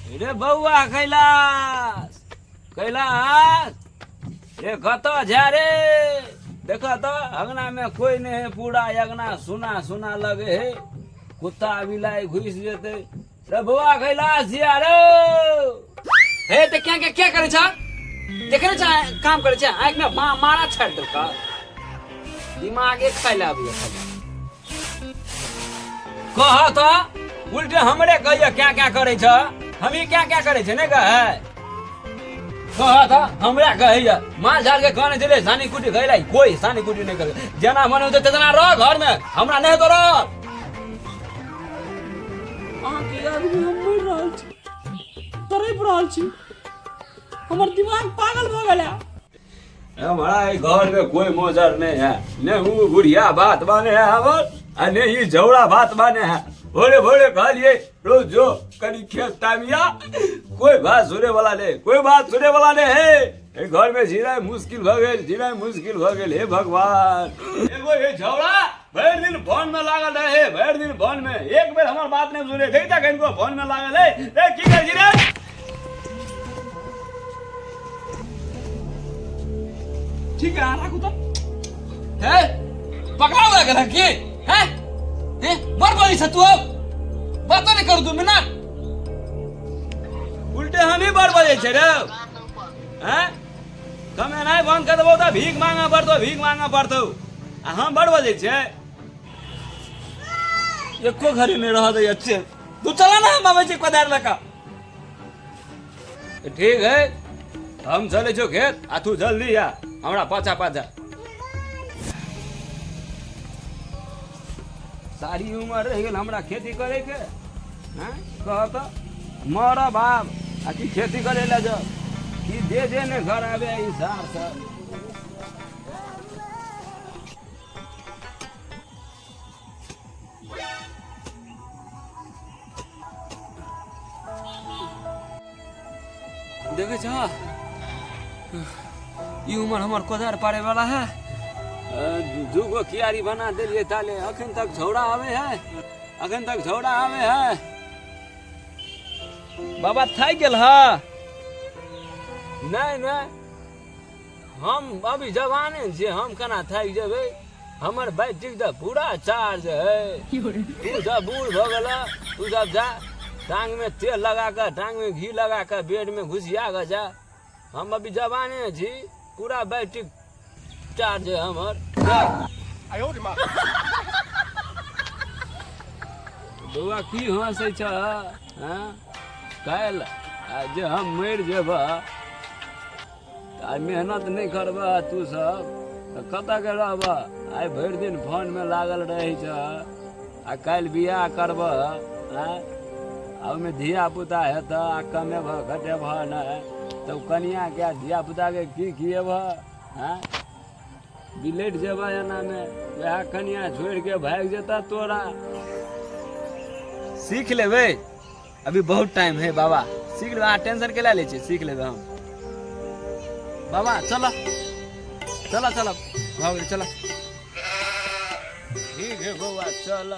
रे बौआ कैलाश, कैलाश रे, कतऽ जा रे? देख तऽ अंगना में कोई नहीं है, पूरा अंगना सुना सुना लगे है, कुत्ता बिलाई घुस जेतै। रे बौआ कैलाश जिया रे। हे तऽ क्या क्या क्या करै छ? देखे नै छ काम करै छ, आँखि में मारा छाड़ि देलक, दिमागे खाइ लए आबैया खाली। कह तऽ उल्टे हमरे कहिया क्या क्या करै छ, हम ही क्या क्या करै छै नहि कहै? कह तऽ हमरा कहैया माल जाल के कहने छलै सानी कुटी खैलै, कोई सानी कुटी नहि करै, जेना मन होतै तेना रह घर में, हमरा नहि हेतौ रह। अहाँके यादमे हम मरि रहल छी, तड़पि रहल छी, हमर दिमाग पागल भऽ गेल है। हमारा ई घर में कोई मोजर नहीं है, ने ऊ बुढ़िया बात माने है हमर आ ने ई झौड़ा बात माने है। भोरे भोरे कहलिए रोज जो कनी खेत तामिया, कोई बात सुने वाला नहीं, कोई बात सुने वाला नहीं है। ए घर में जीनाइ मुश्किल भऽ गेल, जीनाइ मुश्किल भऽ गेल। हे भगवान, एगो हे झौड़ा भरि दिन फोन में लागल रहे, भरि दिन फोन में, एक बेर हमर बात नहीं सुने, देखता कनिको फोन में लागल है। ए की करै छी रे? ठीक है, राखू तऽ। हे पकड़ा हुआ गेल की हैं? हे बड़ बड़ी छ तू, अब बातो नहीं करू 2 मिनट। उल्टे हम ही बड़ बजै छै रे। हैं, कमेनाइ बंद कर देबौ तऽ भीख मांगऽ पड़तौ, भीख मांगऽ पड़तौ, आ हम बड़ बजै छै। एको घड़ी नहीं रह दैया। चल तू, चला ना, हम आबै छी कोदारि लऽ कऽ। ठीक है, हम चलै छौ खेत आ तू जल्दी आ हमरा पाछा पाछा। सारी उमर रहि गेल हमरा खेती करे के, हैं? कह तऽ मरब आब आ कि खेती करे लए जाउ कि जे जे ने घर आबे ई सार सब। देखै छ ई उमर हमर कोदार पारे वाला है। दूगो कियारी बना देलियै ताले, अखन तक झौड़ा आवे है, अखन तक झौड़ा आवे है। बाबा थाकि गेल ह? नहि नहि, हम अभी जवाने छियै, हम केना थाकि जेबै? हमर बैटरी तऽ पूरा चार्ज है। तू सब बूढ़ भऽ गेल, तू सब जा टांगमे तेल लगा कऽ, टांगमे घी लगा कऽ बेडमे घुसिया कऽ जा। हम अभी जवाने छी, पूरा बैटरी चार्ज है हमर, जा। बौआ, की हँसै छ? हँ, काल्हि आ जे हम मरि जेबह तऽ आइ मेहनत नहि करबह तू सब तऽ कतऽ के रहबह? आइ भरि दिन फोनमे लागल रहै छह आ काल्हि बियाह करबह, आँय, आ ओहिमे धिया पुता हेतह आ कमेबह खटेबह नहि तऽ कनिआँके आ धिया पुताके की खिएबह? आँय, बिलटि जेबह एनामे, वएह कनिआँ छोड़ि के भागि जेतह तोरा। सीख लेबै, अभी बहुत टाइम है बाबा, सीख लेबै। अहाँ टेंशन केला लै छियै? सीख लेबै हम बाबा। चल चल चल, भऽ गेलै, चल। ठीक है बौआ, चल।